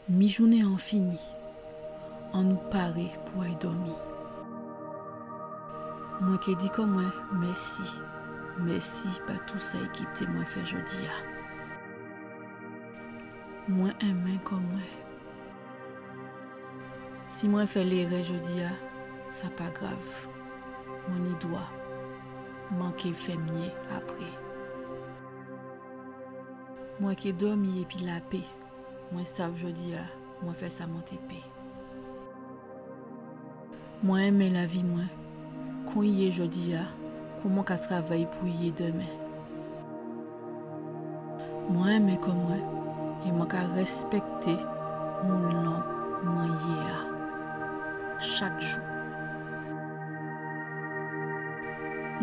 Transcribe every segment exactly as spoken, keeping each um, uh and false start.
Mijounen-an fini, annou paré pou ay dòmi. Mwen ké di kò mwen mèsi, mèsi ba tou sa i kité mwen fè jòdi-a. Mwen enmen kò mwen. Si mwen fè lérè jòdi-a, sa pa grav. Mwen ni dwa. Mwen ké fè myé apré. Mwen ké dòmi épi lapé. Mwen sav jòdi-a, mwen fè sa mwen té pé. Mwen enmen lavi mwen, kon i yé jòdi-a, kon mwen ka travay pou i yé dèmen. Mwen enmen kò mwen, é mwen ka rèspèkté moun-lan mwen yé a, chak jou.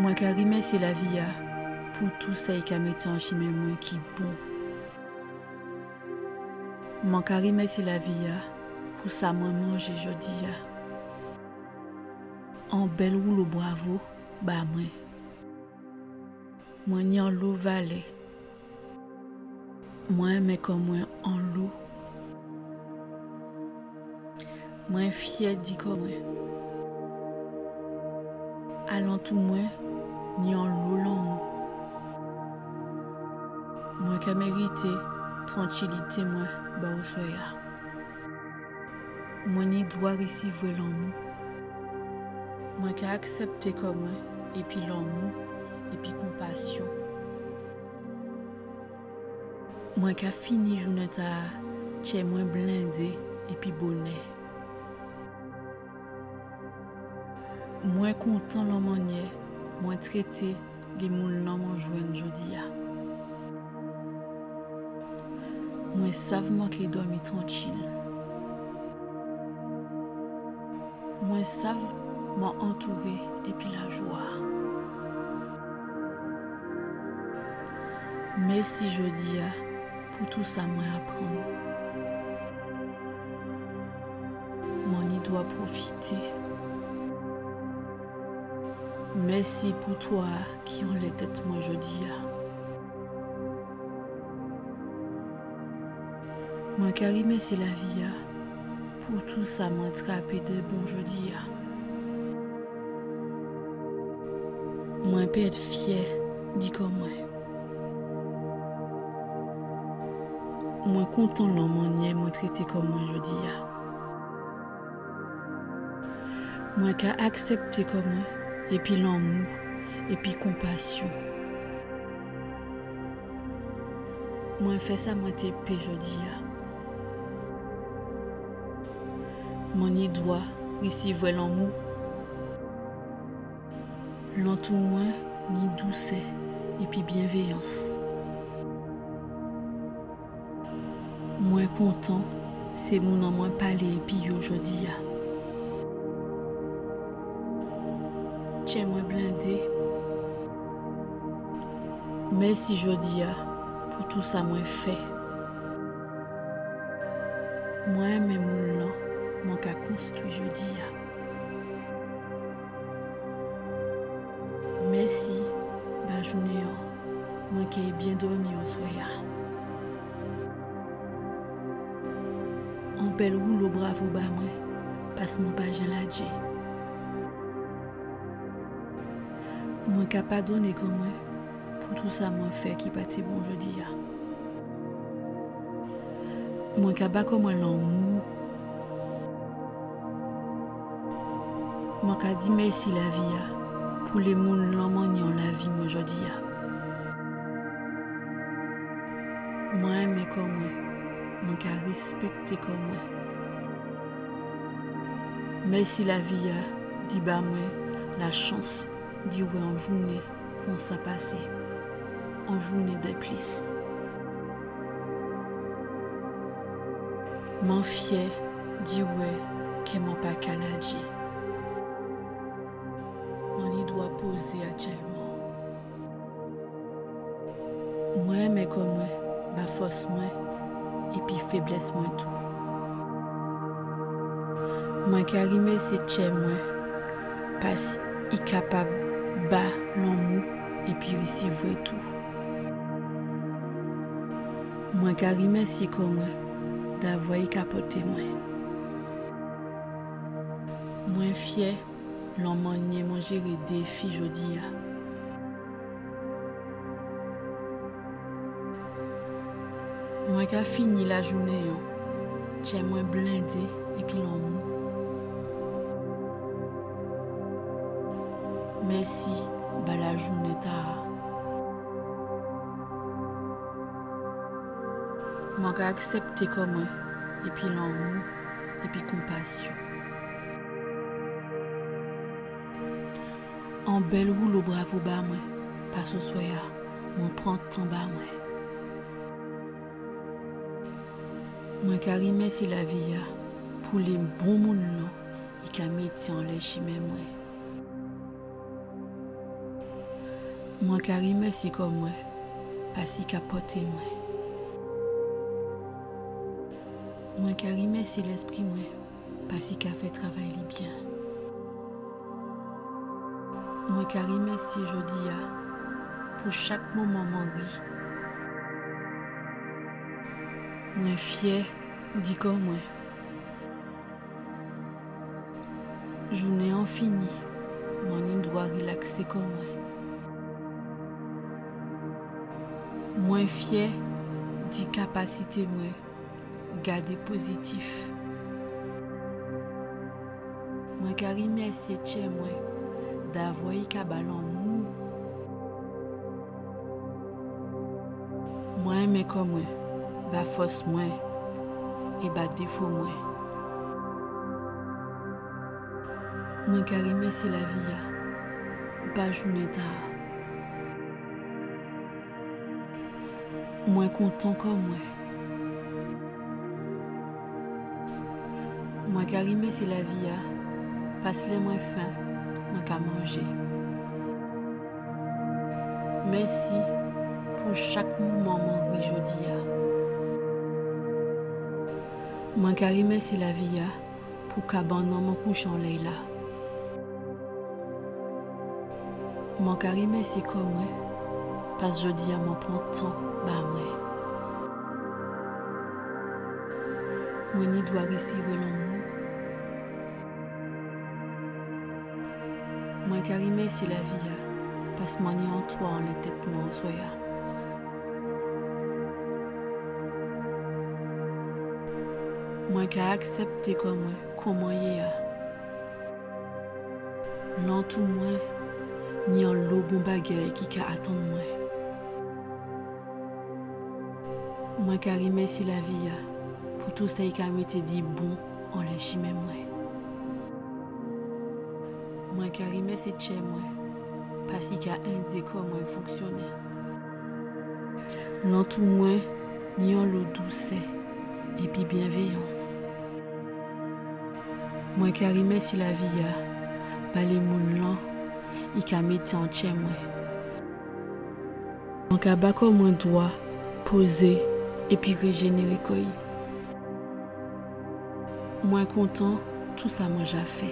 Mwen ka rimèsyé lavi-a pou tou sa i ka mété an chimen mwen ki bon. Mwen ka rimèsyé lavi-a pou sa mwen manjé jòdi-a. On bèl woulo bravo ba mwen. Mwen ni anlo valè. Mwen enmen kò mwen anlo. Mwen fyè di kò mwen. Alantou mwen ni anlo lanmou. Mwen ka mérité tranchilité mwen ba oswè-a. Mwen ni dwa risivwè lanmou. Mwen ka aksèpté kò mwen épi lanmou, épi konpasyon. Mwen ka fini jounen-tala, tjè mwen blendé épi bonè. Mwen kontan lanmannyè mwen trété lé moun-lan mwen jwenn jòdi-a. Mwen sav mwen ké dòmi tranchil. Mwen sav mwen antouré épi lajwa. Mèsi jòdi-a pou tou sa mwen aprann. Mwen ni dwa pwofité. Mèsi pou twa ki anlè tèt mwen jòdi-a. Mwen ka rimèsyé lavi-a pou tou sa mwen trapé dè bon jòdi-a. Mwen pèd fyè di kò mwen. Mwen kontan lanmannyè mwen trété kò mwen jòdi-a. Mwen ka aksèpté kò mwen épi lanmou, épi konpasyon. Mwen fè sa mwen té pé jòdi-a. Mwen ni dwa risivwè lanmou. Lantou mwen ni dousè épi byenvéyans. Mwen kontan sé moun-an mwen palé épi yo jòdi-a. Tjè mwen blendé. Mèsi jòdi-a pou tou sa mwen fè. Mwen enmen moun-lan mwen ka konstwi jòdi-a. Mèsi ba jounen-an, mwen ké byen dòmi oswè-a. On bèl woulo bravo ba mwen, pas mwen pa jen ladjé. Mwen ka padonné kò mwen pou tou sa mwen fè ki pa té bon jòdi-a. Mwen ka ba kò mwen lanmou. Mwen ka di mèsi lavi-a pou lé moun-lan mwen ni an lavi mwen jòdi-a. Mwen enmen kò mwen, mwen ka rèspèkté kò mwen. Mèsi lavi-a di ba mwen lachans di wè an jounen konsa pasé, an jounen dè plis. Mwen fyè di wè kè mwen pa ka ladjé. Mwen ni dwa pozé atjèlman. Mwen enmen kò mwen, ba fòs mwen, épi féblès mwen tou. Mwen ka rimèsyé tjè mwen, pas i kapab ba lanmou épi risivwè tou. Mwen ka rimèsyé kò mwen, davwa i ka pòté mwen. Mwen fyè lan mannyè mwen jéré défi jòdi-a. Mwen ka fini lajounen-an, tjè mwen blendé épi lanmou. Mèsi ba lajounen-tala. Mwen ka aksèpté kò mwen épi lanmou épi konpasyon. On bèl woulo bravo ba mwen, pas oswè-a mwen pran tan ba mwen. Mwen ka rimèsyé lavi-a pou lé bon moun-lan i ka mété anlè chimen mwen. Mwen ka rimèsyé kò mwen pas i ka pòté mwen. Mwen ka rimèsyé lèspri mwen pas i ka fè travay li byen. Mwen ka rimèsyé jòdi-a pou chak moman mwen ri. Mwen fyè di kò mwen. Jounen-an fini, mwen ni dwa rilaksé kò mwen. Mwen fyè di kapasité mwen gadé pozitif. Mwen ka rimèsyé tjè mwen davwa i ka ba lanmou. Mwen enmen kò mwen, ba fòs mwen é ba défo mwen. Mwen ka rimèsyé lavi-a ba jounen-tala. Mwen kontan kò mwen. Mwen ka rimèsyé lavi-a pas lè mwen fen, mwen ka manjé. Mèsi pou chak moman mwen ri jòdi-a. Mwen ka rimèsyé lavi-a pou kabann-an mwen kouché anlè'y la. Mwen ka rimèsyé kò mwen pas jòdi-a mwen pran tan ba mwen. Mwen ni dwa risivwè lanmou. Mwen ka rimèsyé lavi-a pas mwen ni on twa anlè tèt mwen oswè-a. Mwen ka aksèpté kò mwen kon mwen yé a. Lantou mwen ni onlo bon bagay ki ka atann mwen. Mwen ka rimèsyé lavi-a pou tou sa i ka mété di bon anlè chimen mwen. Mwen ka rimèsyé tjè mwen pas i ka édé kò mwen fonksyonné. Lantou mwen ni onlo dousè épi byenvéyans. Mwen ka rimèsyé lavi-a ba lé moun-lan i ka mété an tjè mwen. Mwen ka ba kò mwen dwa pozé épi réjénéré kò'y. Mwen kontan tou sa mwen ja fè.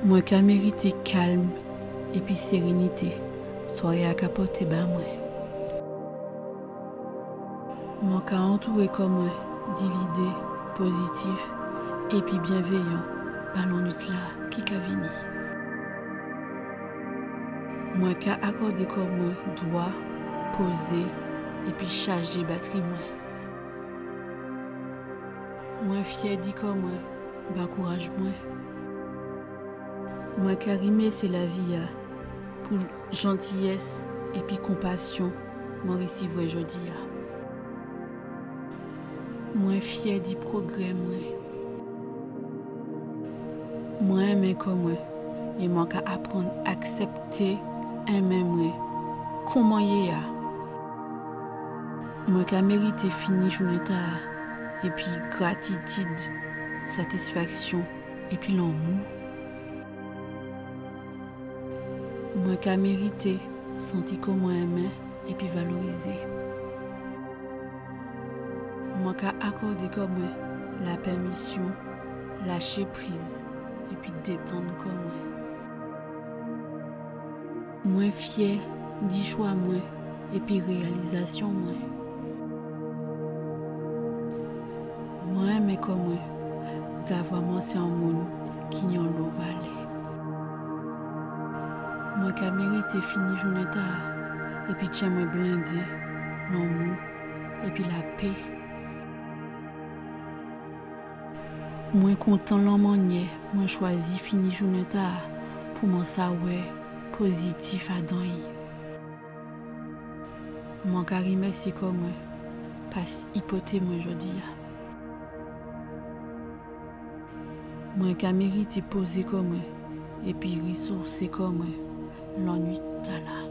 Mwen ka mérité kalm épi sérénité swaré-a ka pòté ba mwen. Mwen ka antouré kò mwen di lidé pozitif épi byenvéyan ba lannuit-la ki ka vini. Mwen ka akòdé kò mwen dwa pozé épi chajé batri mwen. Mwen fyè di kò mwen ba kouraj mwen. Mwen ka rimèsyé lavi-a pou jantiyès épi konpasyon mwen risivwè jòdi-a. Mwen fyè di pwogrè mwen. Mwen enmen kò mwen é mwen ka aprann aksèpté enmen mwen kon mwen yé a. Mwen ka mérité fini jounen-tala épi gratitid, satisfaksyon épi lanmou. Mwen ka mérité santi kò mwen enmen épi valorizé. Mwen ka akòdé kò mwen lapèmisyon laché priz épi détann kò mwen. Mwen fyè di chwa mwen épi réyalizasyon mwen. kò mwen davwa mwen sé on moun ki ni onlo valè. Mwen ka mérité fini jounen tala épi tjè mwen blendé lanmou épi lapé. Mwen kontan lanmannyè mwen chwazi fini jounen tala pou mwen sa wè pozitif adan'y. Mwen ka rimèsyé kò mwen pas i pòté mwen jòdi-a. Mwen ka mérité pozé kò mwen épi risousé kò mwen lannuit-tala.